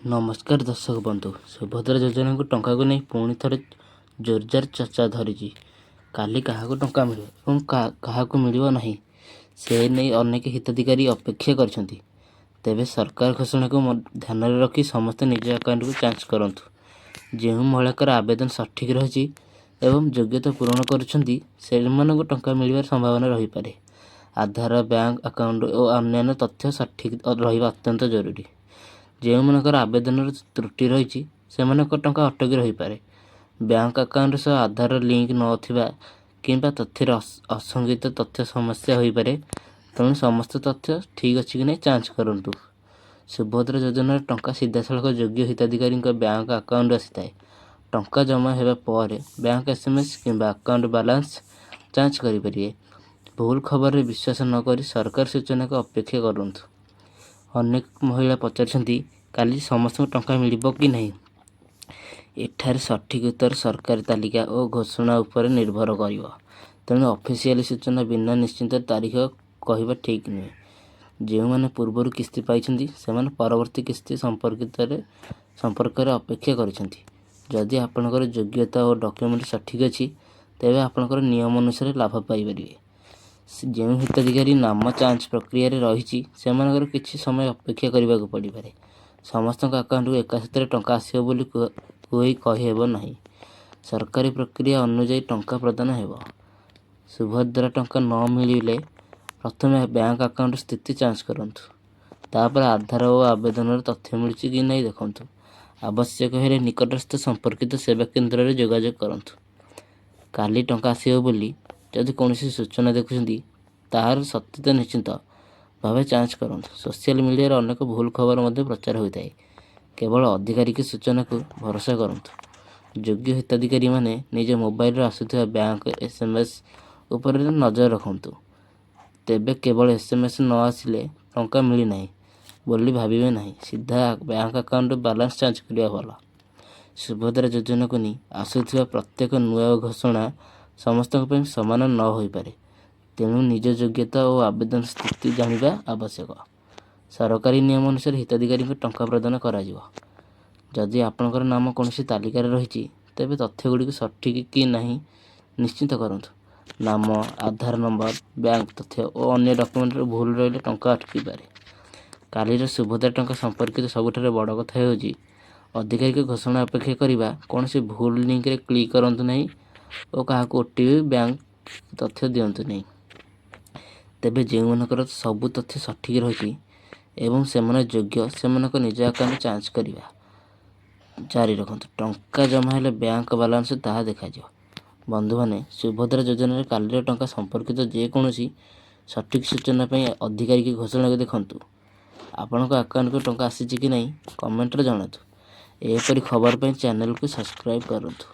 ନମସ୍କାର ଦର୍ଶକ ବନ୍ଧୁ, ସୁଭଦ୍ରା ଯୋଜନାକୁ ଟଙ୍କାକୁ ନେଇ ପୁଣି ଥରେ ଜୋରଦାର ଚର୍ଚ୍ଚା ଧରିଛି। କାଲି କାହାକୁ ଟଙ୍କା ମିଳିବ ଏବଂ କାହାକୁ ମିଳିବ ନାହିଁ, ସେ ନେଇ ଅନେକ ହିତାଧିକାରୀ ଅପେକ୍ଷା କରିଛନ୍ତି। ତେବେ ସରକାର ଘୋଷଣାକୁ ଧ୍ୟାନରେ ରଖି ସମସ୍ତେ ନିଜ ଆକାଉଣ୍ଟକୁ ଯାଞ୍ଚ କରନ୍ତୁ। ଯେଉଁ ମହିଳାଙ୍କର ଆବେଦନ ସଠିକ୍ ରହିଛି ଏବଂ ଯୋଗ୍ୟତା ପୂରଣ କରୁଛନ୍ତି, ସେମାନଙ୍କୁ ଟଙ୍କା ମିଳିବାର ସମ୍ଭାବନା ରହିପାରେ। ଆଧାର, ବ୍ୟାଙ୍କ ଆକାଉଣ୍ଟ ଓ ଅନ୍ୟାନ୍ୟ ତଥ୍ୟ ସଠିକ୍ ରହିବା ଅତ୍ୟନ୍ତ ଜରୁରୀ। ଯେଉଁମାନଙ୍କର ଆବେଦନରେ ତ୍ରୁଟି ରହିଛି, ସେମାନଙ୍କ ଟଙ୍କା ଅଟକି ରହିପାରେ। ବ୍ୟାଙ୍କ ଆକାଉଣ୍ଟ ସହ ଆଧାର ଲିଙ୍କ ନଥିବା କିମ୍ବା ତଥ୍ୟରେ ଅସଙ୍ଗତ ତଥ୍ୟ ସମସ୍ୟା ହୋଇପାରେ। ତେଣୁ ସମସ୍ତ ତଥ୍ୟ ଠିକ୍ ଅଛି କି ନାହିଁ ଯାଞ୍ଚ କରନ୍ତୁ। ସୁଭଦ୍ରା ଯୋଜନାର ଟଙ୍କା ସିଧାସଳଖ ଯୋଗ୍ୟ ହିତାଧିକାରୀଙ୍କ ବ୍ୟାଙ୍କ ଆକାଉଣ୍ଟକୁ ଆସିଥାଏ। ଟଙ୍କା ଜମା ହେବା ପରେ ବ୍ୟାଙ୍କ ଏସ୍ଏମ୍ଏସ୍ କିମ୍ବା ଆକାଉଣ୍ଟ ବାଲାନ୍ସ ଯାଞ୍ଚ କରିପାରିବେ। ଭୁଲ ଖବରରେ ବିଶ୍ୱାସ ନ କରି ସରକାର ସୂଚନାକୁ ଅପେକ୍ଷା କରନ୍ତୁ। ଅନେକ ମହିଳା ପଚାରୁଛନ୍ତି, କାଲି ସମସ୍ତଙ୍କୁ ଟଙ୍କା ମିଳିବ କି ନାହିଁ? ଏଠାରେ ସଠିକ୍ ଉତ୍ତର ସରକାରୀ ତାଲିକା ଓ ଘୋଷଣା ଉପରେ ନିର୍ଭର କରିବ। ତେଣୁ ଅଫିସିଆଲି ସୂଚନା ବିନା ନିଶ୍ଚିତ ତାରିଖ କହିବା ଠିକ୍ ନୁହେଁ। ଯେଉଁମାନେ ପୂର୍ବରୁ କିସ୍ତି ପାଇଛନ୍ତି, ସେମାନେ ପରବର୍ତ୍ତୀ କିସ୍ତି ସମ୍ପର୍କରେ ଅପେକ୍ଷା କରିଛନ୍ତି। ଯଦି ଆପଣଙ୍କର ଯୋଗ୍ୟତା ଓ ଡକ୍ୟୁମେଣ୍ଟ ସଠିକ୍ ଅଛି, ତେବେ ଆପଣଙ୍କର ନିୟମ ଅନୁସାରେ ଲାଭ ପାଇପାରିବେ। ଯେଉଁ ହିତାଧିକାରୀ ନାମ ଯାଞ୍ଚ ପ୍ରକ୍ରିୟାରେ ରହିଛି, ସେମାନଙ୍କର କିଛି ସମୟ ଅପେକ୍ଷା କରିବାକୁ ପଡ଼ିପାରେ। ସମସ୍ତଙ୍କ ଆକାଉଣ୍ଟକୁ ଏକା ସାଥିରେ ଟଙ୍କା ଆସିବ ବୋଲି କହିହେବ ନାହିଁ। ସରକାରୀ ପ୍ରକ୍ରିୟା ଅନୁଯାୟୀ ଟଙ୍କା ପ୍ରଦାନ ହେବ। ସୁଭଦ୍ରା ଟଙ୍କା ନ ମିଳିଲେ ପ୍ରଥମେ ବ୍ୟାଙ୍କ ଆକାଉଣ୍ଟ ସ୍ଥିତି ଯାଞ୍ଚ କରନ୍ତୁ। ତାପରେ ଆଧାର ଓ ଆବେଦନର ତଥ୍ୟ ମିଳୁଛି କି ନାହିଁ ଦେଖନ୍ତୁ। ଆବଶ୍ୟକ ହେଲେ ନିକଟସ୍ଥ ସମ୍ପର୍କିତ ସେବା କେନ୍ଦ୍ରରେ ଯୋଗାଯୋଗ କରନ୍ତୁ। କାଲି ଟଙ୍କା ଆସିବ ବୋଲି ଯଦି କୌଣସି ସୂଚନା ଦେଖୁଛନ୍ତି, ତାହାର ସତ୍ୟତା ନିଶ୍ଚିତ ଭାବେ ଯାଞ୍ଚ କରନ୍ତୁ। ସୋସିଆଲ ମିଡ଼ିଆରେ ଅନେକ ଭୁଲ ଖବର ମଧ୍ୟ ପ୍ରଚାର ହୋଇଥାଏ। କେବଳ ଆଧିକାରିକ ସୂଚନାକୁ ଭରସା କରନ୍ତୁ। ଯୋଗ୍ୟ ହିତାଧିକାରୀମାନେ ନିଜ ମୋବାଇଲରେ ଆସୁଥିବା ବ୍ୟାଙ୍କ ଏସ୍ଏମ୍ଏସ୍ ଉପରେ ନଜର ରଖନ୍ତୁ। ତେବେ କେବଳ ଏସ୍ଏମ୍ଏସ୍ ନ ଆସିଲେ ଟଙ୍କା ମିଳିନାହିଁ ବୋଲି ଭାବିବେ ନାହିଁ। ସିଧା ବ୍ୟାଙ୍କ ଆକାଉଣ୍ଟ ବାଲାନ୍ସ ଯାଞ୍ଚ କରିବା ଭଲ। ସୁଭଦ୍ରା ଯୋଜନାକୁ ନେଇ ଆସୁଥିବା ପ୍ରତ୍ୟେକ ନୂଆ ଘୋଷଣା ସମସ୍ତଙ୍କ ପାଇଁ ସମାନ ନ ହୋଇପାରେ। ତେଣୁ ନିଜ ଯୋଗ୍ୟତା ଓ ଆବେଦନ ସ୍ଥିତି ଜାଣିବା ଆବଶ୍ୟକ। ସରକାରୀ ନିୟମ ଅନୁସାରେ ହିତାଧିକାରୀଙ୍କୁ ଟଙ୍କା ପ୍ରଦାନ କରାଯିବ। ଯଦି ଆପଣଙ୍କର ନାମ କୌଣସି ତାଲିକାରେ ରହିଛି, ତେବେ ତଥ୍ୟଗୁଡ଼ିକୁ ସଠିକ୍ କି ନାହିଁ ନିଶ୍ଚିତ କରନ୍ତୁ। ନାମ, ଆଧାର ନମ୍ବର, ବ୍ୟାଙ୍କ ତଥ୍ୟ ଓ ଅନ୍ୟ ଡକ୍ୟୁମେଣ୍ଟରେ ଭୁଲ ରହିଲେ ଟଙ୍କା ଅଟକିପାରେ। କାଲିର ସୁଭଦ୍ରା ଟଙ୍କା ସମ୍ପର୍କିତ ସବୁଠାରୁ ବଡ଼ କଥା ହେଉଛି ଆଧିକାରିକ ଘୋଷଣା ଅପେକ୍ଷା କରିବା। କୌଣସି ଭୁଲ ଲିଙ୍କରେ କ୍ଲିକ୍ କରନ୍ତୁ ନାହିଁ ଓ କାହାକୁ ଓଟିପି, ବ୍ୟାଙ୍କ ତଥ୍ୟ ଦିଅନ୍ତୁ ନାହିଁ। ତେବେ ଯେଉଁମାନଙ୍କର ସବୁ ତଥ୍ୟ ସଠିକ୍ ରହିଛି ଏବଂ ସେମାନେ ଯୋଗ୍ୟ, ସେମାନଙ୍କ ନିଜ ଆକାଉଣ୍ଟ ଯାଞ୍ଚ କରିବା ଜାରି ରଖନ୍ତୁ। ଟଙ୍କା ଜମା ହେଲେ ବ୍ୟାଙ୍କ ବାଲାନ୍ସ ତାହା ଦେଖାଯିବ। ବନ୍ଧୁମାନେ, ସୁଭଦ୍ରା ଯୋଜନାରେ କାଲିର ଟଙ୍କା ସମ୍ପର୍କିତ ଯେକୌଣସି ସଠିକ୍ ସୂଚନା ପାଇଁ ଆଧିକାରିକ ଘୋଷଣାକୁ ଦେଖନ୍ତୁ। ଆପଣଙ୍କ ଆକାଉଣ୍ଟକୁ ଟଙ୍କା ଆସିଛି କି ନାହିଁ, କମେଣ୍ଟରେ ଜଣାନ୍ତୁ। ଏହିପରି ଖବର ପାଇଁ ଚ୍ୟାନେଲକୁ ସବସ୍କ୍ରାଇବ୍ କରନ୍ତୁ।